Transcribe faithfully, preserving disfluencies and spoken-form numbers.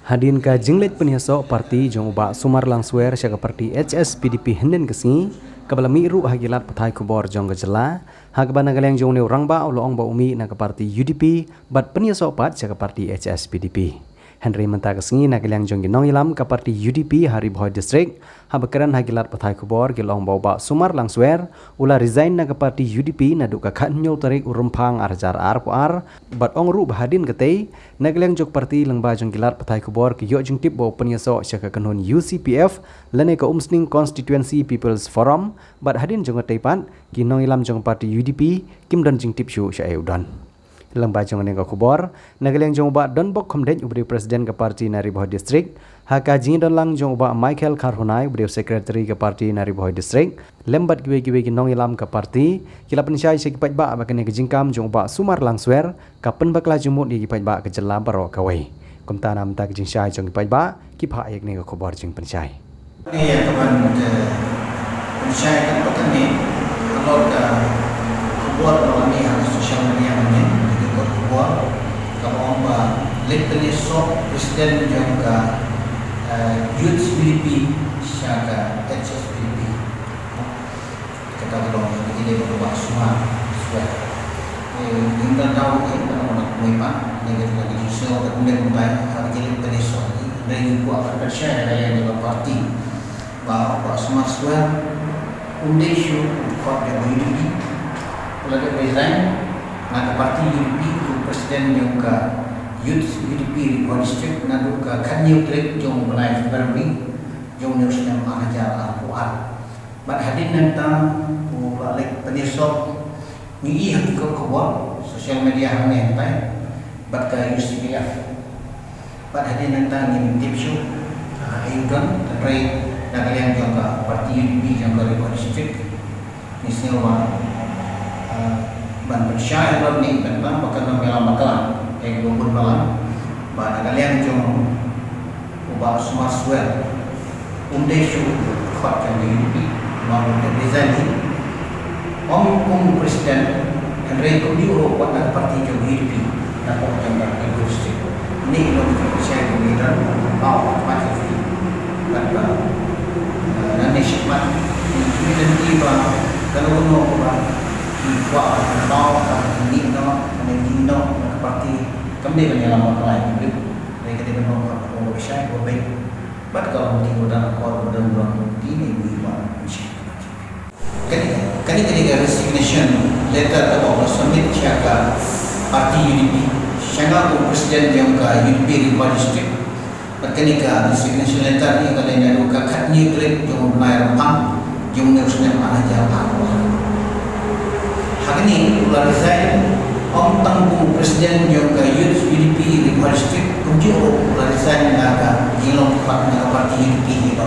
Hadien ka jingleit pynïasoh parti jong u Bah Sumar Langswer sha ka parti H S P D P hynnin ka sngi, kaba la mih ruh ha ki lad pathai khubor jong ka jylla, ha kaba na ka liang jong une u rangbah u la ong ba u mih na ka parti U D P bad pynïasoh pat sha ka parti H S P D P. Hynrei mynta ka sngi na ka liang jong ki nongïalam ka parti U D P ha Ri Bhoi District, haba kren ha ki lad pathai khubor ki la ong ba u Bah Sumar Langswer u la resign na ka parti U D P naduh ka khathynñiew tarik u Rymphang ar hajar arphew ar, bad ong ruh ba hadien katei na ka liang jong ka parti lyngba jong ki lad pathai khubor ki ïoh jingtip ba u pynïasoh sha ka kynhun U C P F lane ka Umsning Constituency People's Forum, bad hadien jong katei pat ki nongïalam jong ka parti U D P kim don jingtip shuh shaei u don. Lyngba jong kane ka khubor, na ka liang jong u Bah Donbok Khymdeit uba dei u president ka parti na Ri Bhoi District, ha ka jingdon lang jong u Bah Michael Kharhunai uba dei u secretary ka parti na Ri Bhoi District, lem bad kiwei kiwei ki nongïalam ka parti, ki la pynshai sha ki paidbah ba kane ka jingkam jong u Bah Sumar Langswer ka pynbakla jingmut ïa ki paidbah ka jylla baroh kawei. Kumta na bynta ka jingshai jong ki paidbah, ki phah ïa kane ka khubor jingpynshai. Ïa ka ban ka pynshai kata kane, halor ka khubor ba la mih ha social media mynne, ka khubor ka ong ba leit pynïasoh president jong ka, eh, Youth U D P sha ka H S P D P. Kata ka long ka jingdei ba ka Bah Sumar Swer. Eh, ynda daw eh, ka long na kumne pat, ne ka long ka jingsngew ka kumne kumtai, ha ka jingdei pynïasoh. Hynrei ngi kwah ban pynshai da ka liang jong ka parti ba u Bah Sumar Swer um dei shuh u dkhot jong ka U D P. U la dep resign na ka parti U D P, u president jong ka Youth U D P Ri Bhoi District naduh ka khathynñiew tarik jong u bnai February jong une u snem ar hajar arphew ar. Bad hadien nangta u la leit pynïasoh, ngi ïohi ha ki kot khubor social media hangne hangtai bad ka U C P F. Bad hadien nangta ngim tip shuh, ah, ei u don, hynrei na ka liang jong ka parti U D P jong ka Ri Bhoi District ngi sngew ba, ah, ban pynshai halor kane ka bynta ba kan long ïalam bakla ïa kiba bun balang, ba na ka liang jong u Bah Sumar Swer um dei shuh u dkhot jong ka U D P, namar u dep resign hi. Ym kum u president, hynrei kumjuh ruh wat na ka parti jong ka U D P, na ka jong ka Ri Bhoi District. Kine ki long ki pynshai jong ngi, don ba u dkhot jong ka U D P. Bad ba, eh, nangne shakhmat ngi kyrmen lynti ba kano kano kaba ki kwah ban pynpaw, ban pyni noh, ban ïeng noh na ka parti, kam dei ban ïalam bakla ïa ki briew. Hynrei ka dei ban long ka pynshai kaba beit. Bad ka long ki uda akor ba don ruh ki ne wi ba pynshai. Kane, kane, kane ka resignation letter kaba la submit sha ka parti U D P, sha nga kum u president jong ka U D P Ri Bhoi District. Bad kane ka resignation letter ne ka la ïa naduh ka khathynñiew tarik jong u bnai Rymphang jong une u snem ar hajar arphew. Ha kane u la resign ym tang kum u president jong ka Youth U D P Ri Bhoi District, kumjuh ruh u la resign na ka jinglong dkhot na ka parti U D P hi ba.